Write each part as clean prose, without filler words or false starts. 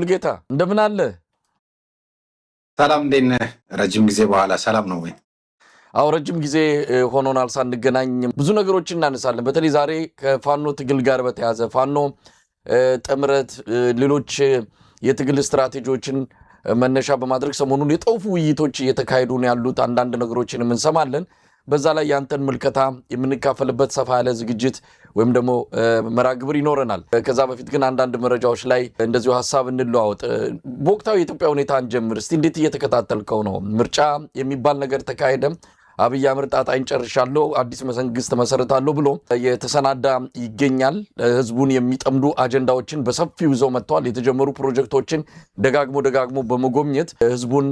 ሙልጌታ፣ እንደምን አለ? ሰላም፣ እንዴት ነህ? ረጅም ጊዜ በኋላ ሰላም ነው ወይ? አዎ፣ ረጅም ጊዜ ሆኖናል ሳንገናኝ። ብዙ ነገሮችን እናነሳለን። በተለይ ዛሬ ከፋኖ ትግል ጋር በተያዘ ፋኖ ጥምረት፣ ሌሎች የትግል ስትራቴጂዎችን መነሻ በማድረግ ሰሞኑን የጦፉ ውይይቶች እየተካሄዱ ነው ያሉት። አንዳንድ ነገሮችንም እንሰማለን። በዛ ላይ ያንተን ምልከታ የምንካፈልበት ሰፋ ያለ ዝግጅት ወይም ደግሞ መርሃ ግብር ይኖረናል። ከዛ በፊት ግን አንዳንድ መረጃዎች ላይ እንደዚሁ ሀሳብ እንለዋወጥ። በወቅታዊ የኢትዮጵያ ሁኔታ እንጀምር እስቲ። እንዴት እየተከታተልከው ነው? ምርጫ የሚባል ነገር ተካሄደ። አብይ አህመድ ጣጣይን ጨርሻለሁ፣ አዲስ መንግስት መሰረታለሁ ብሎ የተሰናዳ ይገኛል። ህዝቡን የሚጠምዱ አጀንዳዎችን በሰፊው ይዘው መጥተዋል። የተጀመሩ ፕሮጀክቶችን ደጋግሞ ደጋግሞ በመጎብኘት ህዝቡን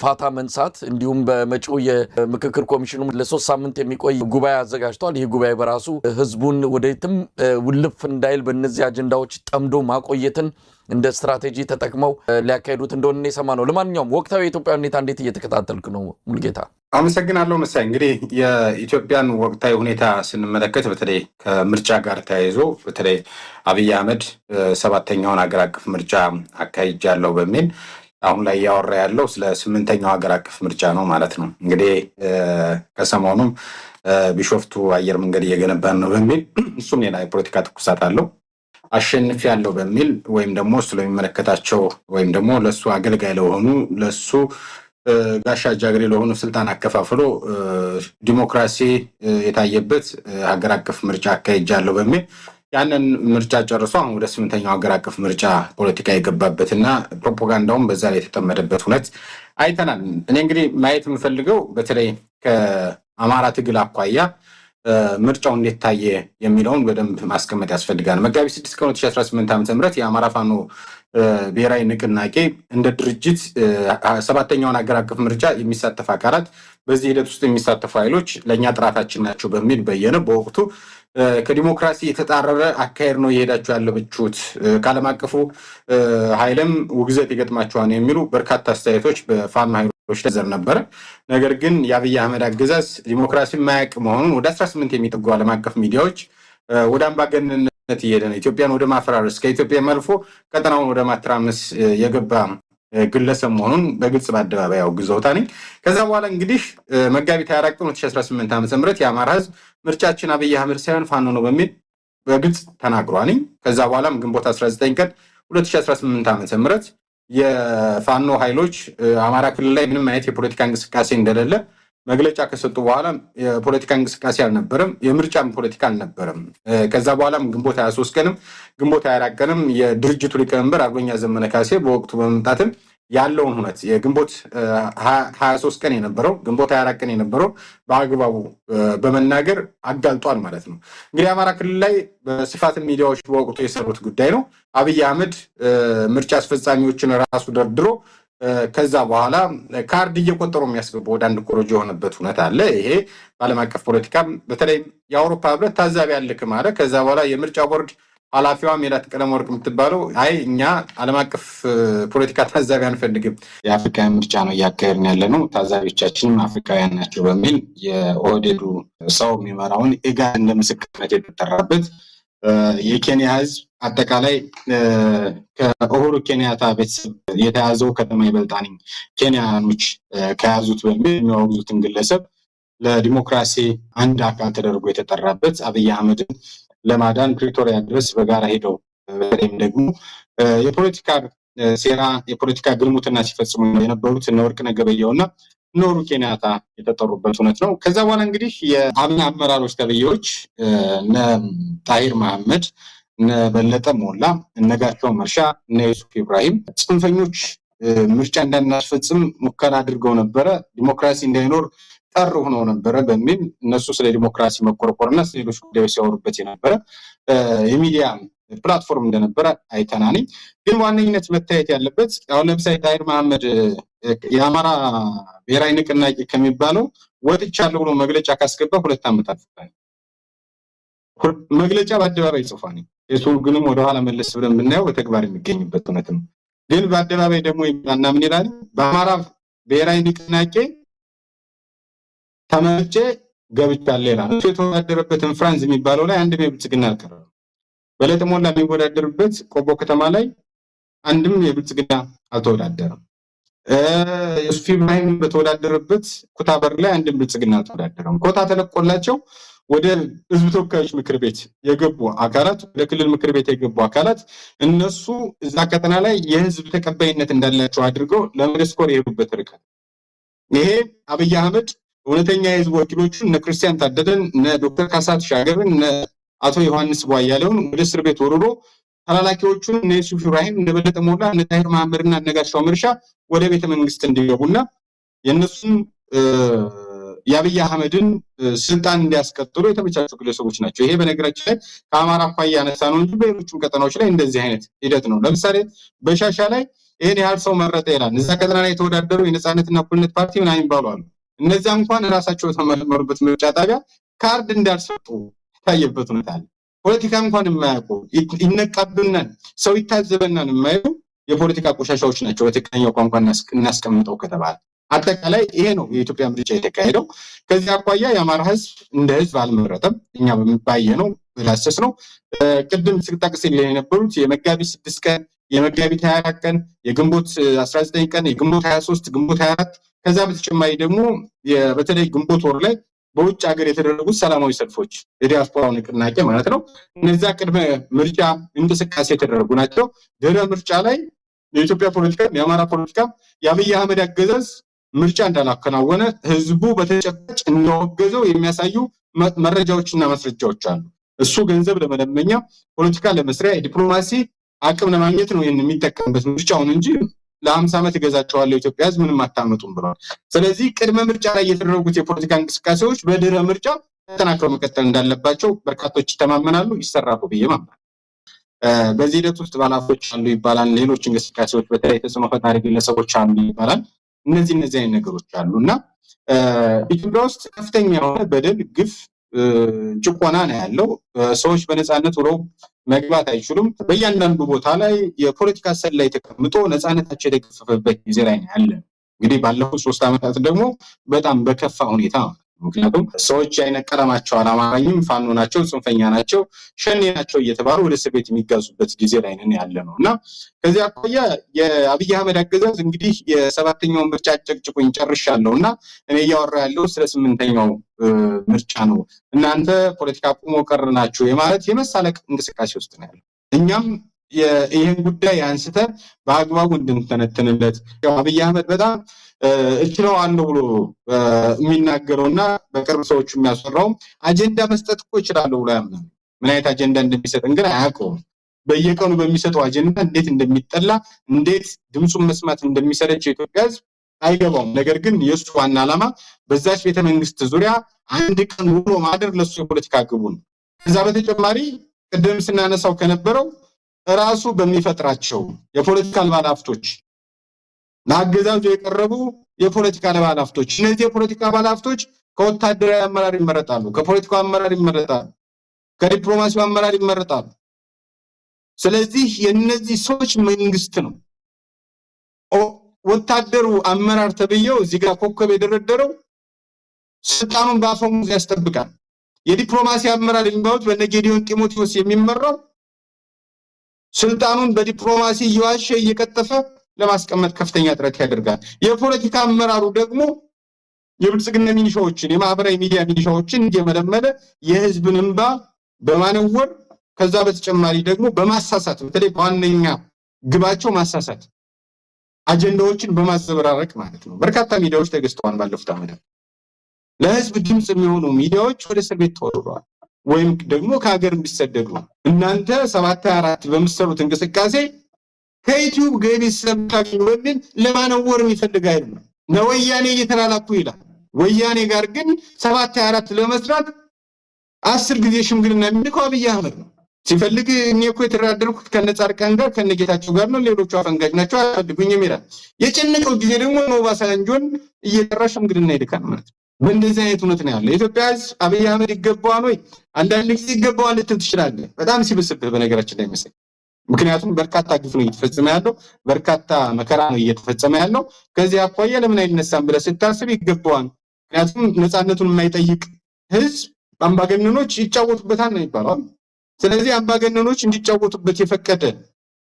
ፋታ መንሳት፣ እንዲሁም በመጪው የምክክር ኮሚሽኑ ለ3 ሳምንት የሚቆይ ጉባኤ አዘጋጅቷል። ይህ ጉባኤ በራሱ ህዝቡን ወደየትም ውልፍ እንዳይል በእነዚህ አጀንዳዎች ጠምዶ ማቆየትን እንደ ስትራቴጂ ተጠቅመው ሊያካሂዱት እንደሆነ የሰማ ነው። ለማንኛውም ወቅታዊ የኢትዮጵያ ሁኔታ እንዴት እየተከታተልክ ነው ሙልጌታ? አመሰግናለሁ መሳይ። እንግዲህ የኢትዮጵያን ወቅታዊ ሁኔታ ስንመለከት በተለይ ከምርጫ ጋር ተያይዞ በተለይ አብይ አህመድ ሰባተኛውን ሀገር አቀፍ ምርጫ አካሂጃለሁ በሚል አሁን ላይ እያወራ ያለው ስለ ስምንተኛው ሀገር አቀፍ ምርጫ ነው ማለት ነው። እንግዲህ ከሰሞኑም ቢሾፍቱ አየር መንገድ እየገነባን ነው በሚል እሱም ሌላ የፖለቲካ ትኩሳት አለው። አሸንፍ ያለው በሚል ወይም ደግሞ እሱ ለሚመለከታቸው ወይም ደግሞ ለእሱ አገልጋይ ለሆኑ፣ ለእሱ ጋሻ ጃግሬ ለሆኑ ስልጣን አከፋፍሎ ዲሞክራሲ የታየበት ሀገር አቀፍ ምርጫ አካሂጃለሁ በሚል ያንን ምርጫ ጨርሶ አሁን ወደ ስምንተኛው ሀገር አቀፍ ምርጫ ፖለቲካ የገባበት እና ፕሮፓጋንዳውም በዛ ላይ የተጠመደበት እውነት አይተናል። እኔ እንግዲህ ማየት የምፈልገው በተለይ ከአማራ ትግል አኳያ ምርጫው እንዴት ታየ የሚለውን በደንብ ማስቀመጥ ያስፈልጋል። መጋቢት 6 ቀን 2018 ዓ.ም የአማራ ፋኖ ብሔራዊ ንቅናቄ እንደ ድርጅት ሰባተኛውን ሀገር አቀፍ ምርጫ የሚሳተፍ አካላት፣ በዚህ ሂደት ውስጥ የሚሳተፉ ኃይሎች ለእኛ ጥራታችን ናቸው በሚል በየነ በወቅቱ ከዲሞክራሲ የተጣረረ አካሄድ ነው እየሄዳችሁ ያለችሁት፣ ከዓለም አቀፉ ኃይልም ውግዘት ይገጥማችኋል የሚሉ በርካታ አስተያየቶች በፋኖ ኃይሎች ላይ ዘር ነበረ። ነገር ግን የአብይ አህመድ አገዛዝ ዲሞክራሲ የማያውቅ መሆኑን ወደ 18 የሚጠጉ ዓለም አቀፍ ሚዲያዎች ወደ አምባገነንነት እየሄደ ነው፣ ኢትዮጵያን ወደ ማፈራረስ፣ ከኢትዮጵያ አልፎ ቀጠናውን ወደ ማተራመስ የገባ ግለሰብ መሆኑን በግልጽ በአደባባይ አውግዘውታል። ከዛ በኋላ እንግዲህ መጋቢት 24 ቀን 2018 ዓ.ም የአማራ ህዝብ ምርጫችን አብይ አህመድ ሳይሆን ፋኖ ነው በሚል በግልጽ ተናግሯል። ከዛ በኋላም ግንቦት 19 ቀን 2018 ዓ.ም የፋኖ ኃይሎች አማራ ክልል ላይ ምንም አይነት የፖለቲካ እንቅስቃሴ እንደሌለ መግለጫ ከሰጡ በኋላ የፖለቲካ እንቅስቃሴ አልነበረም፣ የምርጫም ፖለቲካ አልነበረም። ከዛ በኋላም ግንቦት 23 ቀንም ግንቦት 24 ቀንም የድርጅቱ ሊቀመንበር አርበኛ ዘመነ ካሴ በወቅቱ በመምጣትም ያለውን ሁነት የግንቦት 23 ቀን የነበረው፣ ግንቦት 24 ቀን የነበረው በአግባቡ በመናገር አጋልጧል ማለት ነው። እንግዲህ አማራ ክልል ላይ በስፋት ሚዲያዎች በወቅቱ የሰሩት ጉዳይ ነው። አብይ አህመድ ምርጫ አስፈጻሚዎችን ራሱ ደርድሮ ከዛ በኋላ ካርድ እየቆጠሩ የሚያስገቡ ወደ አንድ ኮረጆ የሆነበት ሁነት አለ። ይሄ በዓለም አቀፍ ፖለቲካም በተለይ የአውሮፓ ህብረት ታዛቢ አልልክም አለ። ከዛ በኋላ የምርጫ ቦርድ ኃላፊዋ ሜላት ቀለመወርቅ የምትባለው አይ እኛ ዓለም አቀፍ ፖለቲካ ታዛቢ አንፈልግም፣ የአፍሪካውያን ምርጫ ነው እያካሄድን ያለ ነው፣ ታዛቢዎቻችንም አፍሪካውያን ናቸው በሚል የኦህዴዱ ሰው የሚመራውን ኢጋድ እንደ ምስክርነት የተጠራበት፣ የኬንያ ህዝብ አጠቃላይ ከኡሁሩ ኬንያታ ቤተሰብ የተያዘው ከተማ ይበልጣል ኬንያኖች ከያዙት በሚል የሚያወግዙትን ግለሰብ ለዲሞክራሲ አንድ አካል ተደርጎ የተጠራበት፣ አብይ አህመድን ለማዳን ፕሪቶሪያ ድረስ በጋራ ሄደው በተለይም ደግሞ የፖለቲካ ሴራ፣ የፖለቲካ ግልሙትና ሲፈጽሙ የነበሩት እነ ወርቅነህ ገበየሁ እና እነ ኡሁሩ ኬንያታ የተጠሩበት እውነት ነው። ከዛ በኋላ እንግዲህ የአብን አመራሮች ተብዬዎች እነ ጣሂር መሐመድ፣ እነ በለጠ ሞላ፣ እነ ጋሻው መርሻ፣ እነ ዩሱፍ ኢብራሂም ጽንፈኞች ምርጫ እንዳናስፈጽም ሙከራ አድርገው ነበረ፣ ዲሞክራሲ እንዳይኖር ጠር ሆነው ነበረ በሚል እነሱ ስለ ዲሞክራሲ መቆርቆርና ስለ ሌሎች ጉዳዮች ሲያወሩበት የነበረ የሚዲያ platform እንደነበረ አይተናል። ግን ዋነኝነት መታየት ያለበት አሁን ለምሳሌ ጣሂር መሐመድ የአማራ ብሔራዊ ንቅናቄ ከሚባለው ወጥቻለሁ ብሎ መግለጫ ካስገባ 2 ዓመት አልፎታል። መግለጫ በአደባባይ ጽፏል። የሱ ግንም ወደኋላ መለስ ብለን ብናየው በተግባር የሚገኝበት እውነት ነው። ግን በአደባባይ ደግሞ ይመጣና ምን ይላል? በአማራ ብሔራዊ ንቅናቄ ተመርጬ ገብቻለሁ ይላል። እሱ የተወዳደረበትን ፍራንዝ የሚባለው ላይ አንድም የብልጽግና አልቀረም። በለጠ ሞላ የሚወዳደርበት ቆቦ ከተማ ላይ አንድም የብልጽግና አልተወዳደረም። ዩሱፍ ኢብራሂም በተወዳደረበት ኩታበር ላይ አንድም ብልጽግና አልተወዳደረም። ኮታ ተለቆላቸው ወደ ህዝብ ተወካዮች ምክር ቤት የገቡ አካላት፣ ወደ ክልል ምክር ቤት የገቡ አካላት እነሱ እዛ ቀጠና ላይ የህዝብ ተቀባይነት እንዳላቸው አድርገው ለመደስኮር የሄዱበት ርቀት ይሄ አብይ አህመድ እውነተኛ የህዝብ ወኪሎቹን እነ ክርስቲያን ታደለን፣ እነ ዶክተር ካሳ ተሻገርን፣ እነ አቶ ዮሐንስ ቧያለውን ወደ እስር ቤት ወርሮ ተላላኪዎቹን እነ ዩሱፍ ኢብራሂም፣ እነ በለጠ ሞላ፣ እነ ታሂር መሐመድና እነ ጋሻው መርሻ ወደ ቤተ መንግስት እንዲገቡና የእነሱን የአብይ አህመድን ስልጣን እንዲያስቀጥሉ የተመቻቹ ግለሰቦች ናቸው። ይሄ በነገራችን ላይ ከአማራ አኳያ ያነሳ ነው እንጂ በሌሎችም ቀጠናዎች ላይ እንደዚህ አይነት ሂደት ነው። ለምሳሌ በሻሻ ላይ ይህን ያህል ሰው መረጠ ይላል። እዛ ቀጠና ላይ የተወዳደሩ የነፃነትና እኩልነት ፓርቲ ምናምን ይባሉ አሉ። እነዚያ እንኳን ራሳቸው የተመረጡበት ምርጫ ጣቢያ ካርድ እንዳልሰጡ የታየበት ሁኔታ አለ። ፖለቲካ እንኳን የማያውቁ፣ ይነቃብናል፣ ሰው ይታዘበናል የማይሉ የፖለቲካ ቆሻሻዎች ናቸው። በትክክለኛው ቋንቋ እናስቀምጠው ከተባለ አጠቃላይ ይሄ ነው የኢትዮጵያ ምርጫ የተካሄደው። ከዚህ አኳያ የአማራ ህዝብ እንደ ህዝብ አልመረጠም። እኛ ባየነው በዳሰስ ነው። ቅድም ስጠቅስ የነበሩት የመጋቢት 6 ቀን፣ የመጋቢት 24 ቀን፣ የግንቦት 19 ቀን፣ የግንቦት 23፣ ግንቦት 24፣ ከዛ በተጨማሪ ደግሞ በተለይ ግንቦት ወር ላይ በውጭ ሀገር የተደረጉት ሰላማዊ ሰልፎች የዲያስፖራው ንቅናቄ ማለት ነው። እነዚያ ቅድመ ምርጫ እንቅስቃሴ የተደረጉ ናቸው። ድህረ ምርጫ ላይ የኢትዮጵያ ፖለቲካ፣ የአማራ ፖለቲካ፣ የአብይ አህመድ አገዛዝ ምርጫ እንዳላከናወነ ህዝቡ በተጨባጭ እንደወገዘው የሚያሳዩ መረጃዎችና ማስረጃዎች አሉ። እሱ ገንዘብ ለመለመኛ፣ ፖለቲካ ለመስሪያ፣ የዲፕሎማሲ አቅም ለማግኘት ነው ይህን የሚጠቀምበት ምርጫውን እንጂ ለ50 ዓመት እገዛቸዋለሁ ኢትዮጵያ ህዝብ ምንም አታመጡም ብለዋል። ስለዚህ ቅድመ ምርጫ ላይ የተደረጉት የፖለቲካ እንቅስቃሴዎች በድህረ ምርጫ ተጠናክረው መቀጠል እንዳለባቸው በርካቶች ይተማመናሉ፣ ይሰራሉ ብዬ ማምናለሁ። በዚህ ሂደት ውስጥ ባለሀብቶች አሉ ይባላል። ሌሎች እንቅስቃሴዎች በተለይ ተጽዕኖ ፈጣሪ ግለሰቦች አሉ ይባላል። እነዚህ አይነት ነገሮች አሉ እና ኢትዮጵያ ውስጥ ከፍተኛ የሆነ በደል፣ ግፍ፣ ጭቆና ነው ያለው። ሰዎች በነፃነት ውለው መግባት አይችሉም። በእያንዳንዱ ቦታ ላይ የፖለቲካ ሰላይ ተቀምጦ ነፃነታቸው የተገፈፈበት ጊዜ ላይ ነው ያለ። እንግዲህ ባለፉት 3 ዓመታት ደግሞ በጣም በከፋ ሁኔታ፣ ምክንያቱም ሰዎች አይነት ቀለማቸው አላማራኝም፣ ፋኖ ናቸው፣ ጽንፈኛ ናቸው፣ ሸኔ ናቸው እየተባሉ ወደ እስር ቤት የሚጋዙበት ጊዜ ላይ ነን ያለ ነው እና ከዚህ አኳያ የአብይ አህመድ አገዛዝ እንግዲህ የሰባተኛውን ምርጫ ጨቅጭቁኝ ጨርሻለሁ እና እኔ እያወራ ያለው ስለ 8ኛው ምርጫ ነው፣ እናንተ ፖለቲካ ቁሞ ቀር ናችሁ የማለት የመሳለቅ እንቅስቃሴ ውስጥ ነው ያለው። እኛም ይህን ጉዳይ አንስተን በአግባቡ እንድንተነትንለት አብይ አህመድ በጣም እችለዋለሁ ብሎ የሚናገረውና በቅርብ ሰዎች የሚያስወራው አጀንዳ መስጠት እኮ እችላለሁ ብሎ ያምናል። ምን አይነት አጀንዳ እንደሚሰጥን ግን አያውቀውም። በየቀኑ በሚሰጠው አጀንዳ እንዴት እንደሚጠላ፣ እንዴት ድምፁን መስማት እንደሚሰለች የኢትዮጵያ ሕዝብ አይገባውም። ነገር ግን የእሱ ዋና ዓላማ በዛች ቤተመንግስት ዙሪያ አንድ ቀን ውሎ ማደር ለሱ የፖለቲካ ግቡ ነው። ከዛ በተጨማሪ ቅድም ስናነሳው ከነበረው ራሱ በሚፈጥራቸው የፖለቲካ ባለሀብቶች፣ ለአገዛዙ የቀረቡ የፖለቲካ ባለሀብቶች፣ እነዚህ የፖለቲካ ባለሀብቶች ከወታደራዊ አመራር ይመረጣሉ፣ ከፖለቲካው አመራር ይመረጣሉ፣ ከዲፕሎማሲው አመራር ይመረጣሉ። ስለዚህ የነዚህ ሰዎች መንግስት ነው። ወታደሩ አመራር ተብዬው እዚህ ጋር ኮከብ የደረደረው ስልጣኑን በአፈሙዝ ያስጠብቃል። የዲፕሎማሲ አመራር የሚባሉት በነጌዲዮን ጢሞቴዎስ የሚመራው ስልጣኑን በዲፕሎማሲ እየዋሸ እየቀጠፈ ለማስቀመጥ ከፍተኛ ጥረት ያደርጋል። የፖለቲካ አመራሩ ደግሞ የብልጽግና ሚኒሻዎችን፣ የማህበራዊ ሚዲያ ሚኒሻዎችን እየመለመለ የህዝብን እንባ በማነወር፣ ከዛ በተጨማሪ ደግሞ በማሳሳት፣ በተለይ በዋነኛ ግባቸው ማሳሳት፣ አጀንዳዎችን በማዘበራረቅ ማለት ነው። በርካታ ሚዲያዎች ተገዝተዋል ባለፉት ዓመታት። ለህዝብ ድምጽ የሚሆኑ ሚዲያዎች ወደ እስር ቤት ተወርውረዋል ወይም ደግሞ ከሀገር እንዲሰደዱ፣ እናንተ 7 4 በምትሰሩት እንቅስቃሴ ከዩቲዩብ ገቢ ስለምታገኙ በሚል ለማነወር የሚፈልግ ኃይል ነው። ለወያኔ እየተላላኩ ይላል። ወያኔ ጋር ግን 7 4 ለመስራት 10 ጊዜ ሽምግልና የሚልከው አብይ አህመድ ነው። ሲፈልግ እኔ እኮ የተደራደርኩት ከነ ጻድቃን ጋር ከነ ጌታቸው ጋር ነው፣ ሌሎቹ አፈንጋጭ ናቸው አያስፈልጉኝም ይላል። የጨነቀው ጊዜ ደግሞ ኦባሳንጆን እየጠራ ሽምግልና ይልካል ማለት ነው። በእንደዚህ አይነት እውነት ነው ያለው። የኢትዮጵያ ሕዝብ አብይ አህመድ ይገባዋል ወይ? አንዳንድ ጊዜ ይገባዋል ልትል ትችላለህ። በጣም ሲብስብህ በነገራችን ላይ መሰለኝ። ምክንያቱም በርካታ ግፍ ነው እየተፈጸመ ያለው፣ በርካታ መከራ ነው እየተፈጸመ ያለው። ከዚህ አኳያ ለምን አይነሳም ብለህ ስታስብ ይገባዋል። ምክንያቱም ነፃነቱን የማይጠይቅ ህዝብ አምባገነኖች ይጫወቱበታል ነው የሚባለው። ስለዚህ አምባገነኖች እንዲጫወቱበት የፈቀደ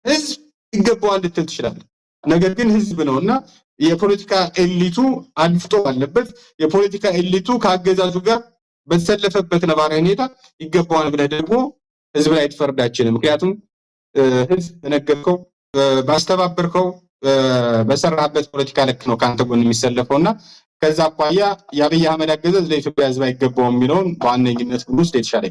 ህዝብ ይገባዋል ልትል ትችላለህ። ነገር ግን ህዝብ ነው እና የፖለቲካ elite ኡ አድፍጦ ባለበት፣ የፖለቲካ elite ኡ ከአገዛዙ ጋር በተሰለፈበት ነባራዊ ሁኔታ ይገባዋል ብለህ ደግሞ ህዝብ ላይ ትፈርድ አትችልም። ምክንያቱም ህዝብ በነገርከው፣ ባስተባበርከው፣ በሰራበት ፖለቲካ ልክ ነው ከአንተ ጎን የሚሰለፈው። እና ከዛ አኳያ የአብይ አህመድ አገዛዝ ለኢትዮጵያ ህዝብ አይገባውም የሚለውን በዋነኝነት ውስጥ የተሻለ